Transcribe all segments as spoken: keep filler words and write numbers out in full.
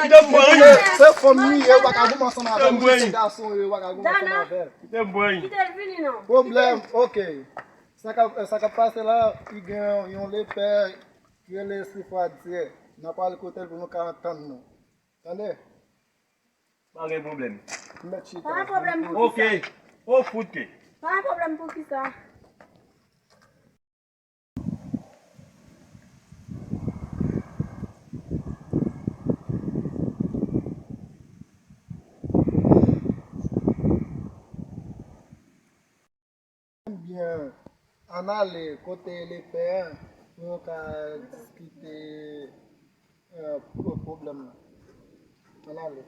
Kite m pran, wi. Se fanm li ye, ou pa ka goumen ansanm avè l. Ou se gason, ou pa ka goumen ansanm avè l. Kite m pran, wi. Kite l vini non. Pwoblèm, oke. Sa k ap, sa k ap pase la, li gen yon lepè ki rele Sifwadyè. N a pral kote l pou nou ka antann nou. Tande? Pa gen pwoblèm. M mèt chita. Pa gen pwoblèm pou kisa? Oke. O fout ke. Pa gen pwoblèm pou kisa? Ebyen, ann ale kote lepè an pou nou ka diskite, eh, pwoblèm nan. Ann ale.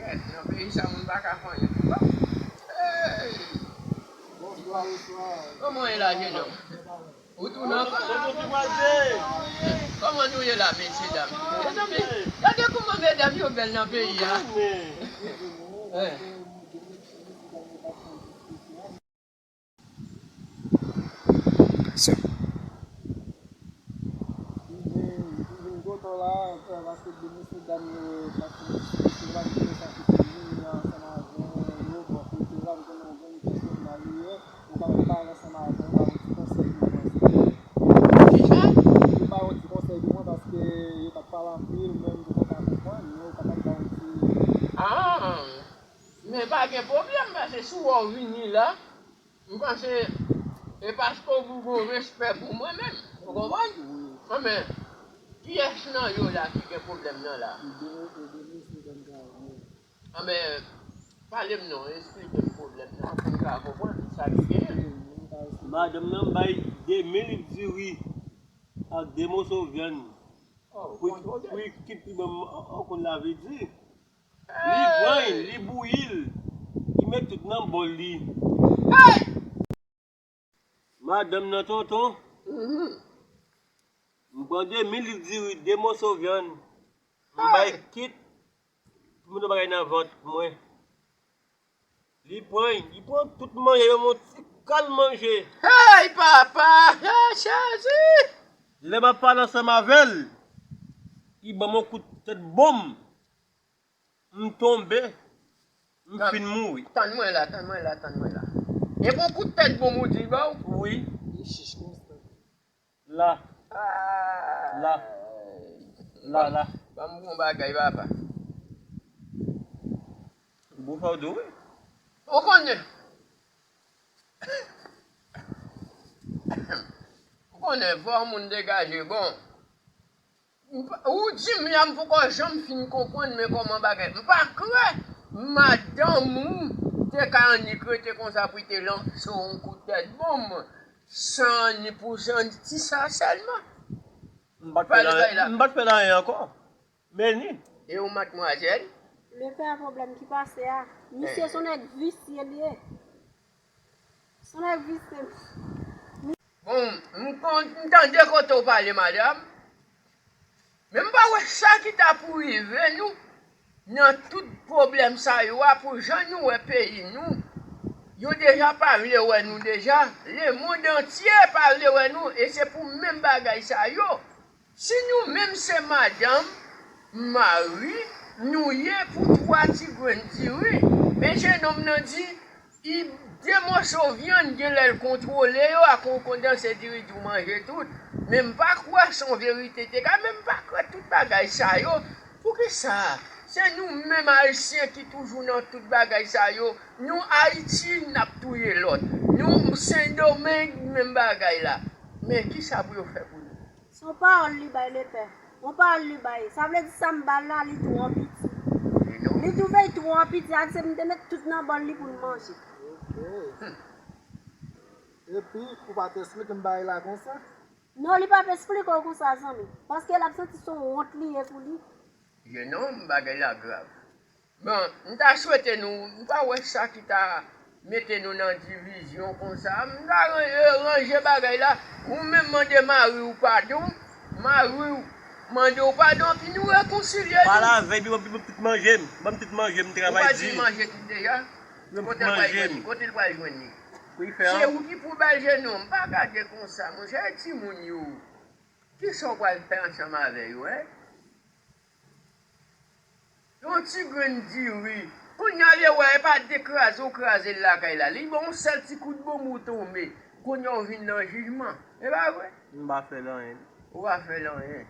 Nan peyi sa, moun pa ka fè anyen pou kò. Hey! Bonswa, bonswa. Kòman w ye la, jenòm? Ou tounen ankò? Kòman nou ye la, mesye dam? Mezanmi, gade kòman medam yo bèl nan peyi a. Eh. Sa. Li vin, li vin goto la, paske de mesye dam yo pati, se la m te sa ki te vini ansanm avè yo, bò kote la, m konnen yon grenn pèsonn la li ye, ou pa pale ansanm avè yo, ba yon ti konsèy pou mwen, silvouplè. Kisa? Ou ba yon ti konsèy pou mwen, paske yo t ap pale anpil, men m poko ka konprann, men ou kapab ba yon ti. Ah! Men pa gen pwoblèm, paske si w wè w vini la, m panse e paske w gen yon respè pou mwen menm. Ou konprann? Wi. Anben, kiyès nan yo la ki gen pwoblèm nan la? De, de, de mesye dam sa yo. Anben, pale m non, esplike m pwoblèm nan pou m ka konprann sa ki genyen. Madanm nan bay de mil liv diri ak de moso vyann. Oh, pou, pou li kit li ban m, oh, oh, konn lave di. Li pran l, li bouyi l, li met tout nan bòl li. Hey! Madanm nan tonton, m pran de mil liv diri, de moso vyann, m bay kit pou m met yon bagay nan vant mwen. Li pran, li pran tout manje yo, yon ti kal manje. Hey, papa! Hey, Jezi! Lè m ap pale ansanm avè l, li ban m yon kout tèt bonm. M tonbe. M fin mouri. Tann mwen la, tann mwen la, tann mwen la. E bon kout tèt bonm ou di l ba w? Wi. Li chich konsa. La. La. La, la. Ban m bon bagay, papa. Bon sa w di wi. Ou konnen. Ou konnen fò moun degaje bon. M pa- Ou di m la, m poko janm fin konprann men kòman bagay. M pa kwè madanm ou te ka annik rete konsa pou l te lanse w yon kout tèt bonm san annik pou jan ti sa sèlman. M pa t fè nan, m pa t fè nan anyen ankò. Meni. E yon madmwazèl? Lepè, pwoblèm ki pase a. Misye se yon nèg visye li ye. Se yon nèg visye. Bon, m konn, m tande kote w pale, madanm. Men m pa wè sa ki ta pou rive nou nan tout pwoblèm sa yo a pou jan nou wè peyi nou. Yo deja pa vle wè nou deja. Lemonn antye pa vle wè nou. E se pou menm bagay sa yo. Si nou menm se madanm, mari, nou ye pou twa ti grenn diri, men jenòm nan di, i de moso vyann genlè l kontwole yo, akoz ou konn danse diri di w manje tout. Men m pa kwè se yon verite te ka, men m pa kwè tout bagay sa yo. Poukisa? Se nou menm Ayisyen ki toujou nan tout bagay sa yo. Nou Ayiti, n ap touye lòt. Nou Sendomeng, menm bagay la. Men kisa pou yo fè pou nou? Se yon pawòl li bay lepè. Yon pawòl li bay. Sa vle di sa m ba l la, li twò piti. Li twouve l twò piti, sa di se pou m te met tout nan bòl li pou l manje. Ok. Epi, ou pa t esplike m bagay la konsa? Non, li p ap esplike w konsa, zanmi. Paske l ap santi se yon wont li ye pou li. Jenòm, bagay la grav. Bon, m ta swete nou, m pa wè sa ki ta mete nou nan divizyon konsa. M ta ran- ranje bagay la. Ou menm mande mari w padon, mari w mande w padon, epi nou rekonsilye nou. Pale avè l, ban m tout manje m. Ban m tout manje m, travay di. Ou pa di manje tout deja? Kote l pral jwenn li? Kote l pral jwenn li? Se ou ki pou ba l jenòm, pa gade konsa, monchè, timoun yo. Kisa w pral fè ansanm avè yo, en? Yon ti grenn diri. Kounye a, lè w wè, e pa dekraze w kraze l lakay la. Li ba w yon sèl ti kout bonm ou tonbe. Kounye a, w vin nan jijman. E pa vre? M pa fè l anyen. Ou pa fè l anyen.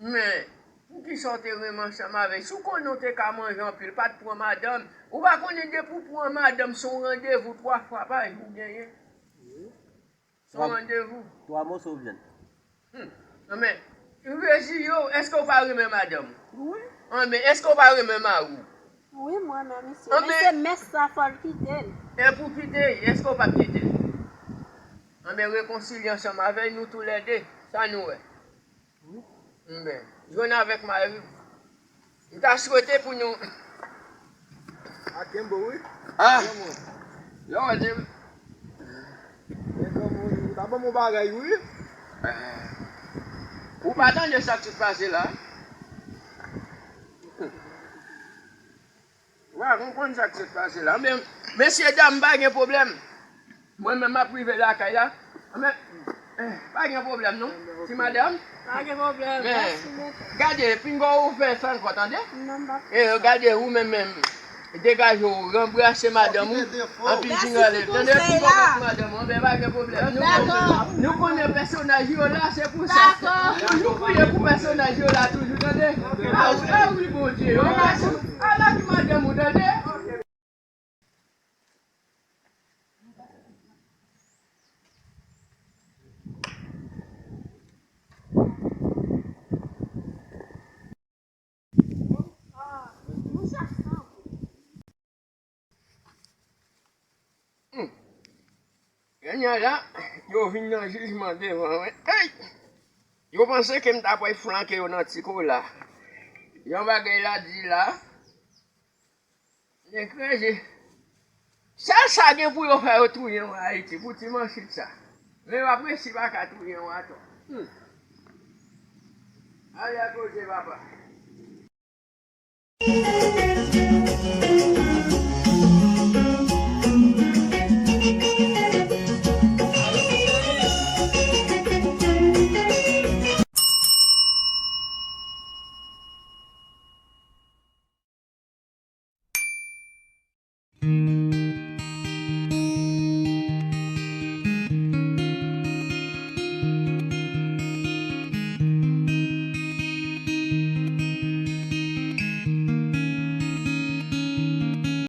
Men, poukisa w te renmen ansanm avè l? Si w konnen w te ka manje anpil, pa t pran madanm. Ou pa konnen depi w pran madanm, se yon randevou twa fwa pa jou w genyen? Se yon randevou. Twa moso vyann. Hmm. Anben, reziye w, èske w pa renmen madanm ou? Wi. Anben, èske w pa renmen mari w? Wi, m renmen misye. Men se mès sa, fò l kite l. E pou kite l, èske w p ap kite l? Anben, rekonsilye ansanm avè l, nou toulède. Sa nou wè? Anben, jwenn avèk mari w. M ta swete pou nou. A Kembo, wi. Ah. Kòman? Yo, di. Men kòman, ou ta ban m yon bagay, wi. Ou pa tande sa k sot pase la? Ou pa konprann sa k sot pase la. Men, mesye dam, pa gen pwoblèm. Mwen menm m ap rive lakay la. Men, eh, pa gen pwoblèm non. Ti madanm. Pa gen pwoblèm. Men, mèsi, mèsi. Gade, pinga w fè sa ankò, tande? Non, m pa fè sa. E, gade, ou menm menm. Degaje w, ranbrase madanm ou. Anpil ti rale. Tande, pinga w fè madanm ou, men pa gen pwoblèm. Nou konnen, nou konnen pèsonaj yo la, se pou sa. Dakò. Toujou priye pou pèsonaj yo la, toujou, tande? A wi, a wi, Bondye. Ala ki madanm ou, tande? Hmm. Kounye a la, yo vin nan jijman devan mwen. Ey! Yo panse ke m ta pral flanke yo nan ti kola. Jan bagay la di la, Nèg ranje. Sèl sa gen pou yo fè, yo touye yon Ayiti pou ti manchit sa. Men yo ap resi pa ka touye yon atò. Hmm. Ale a koze papa.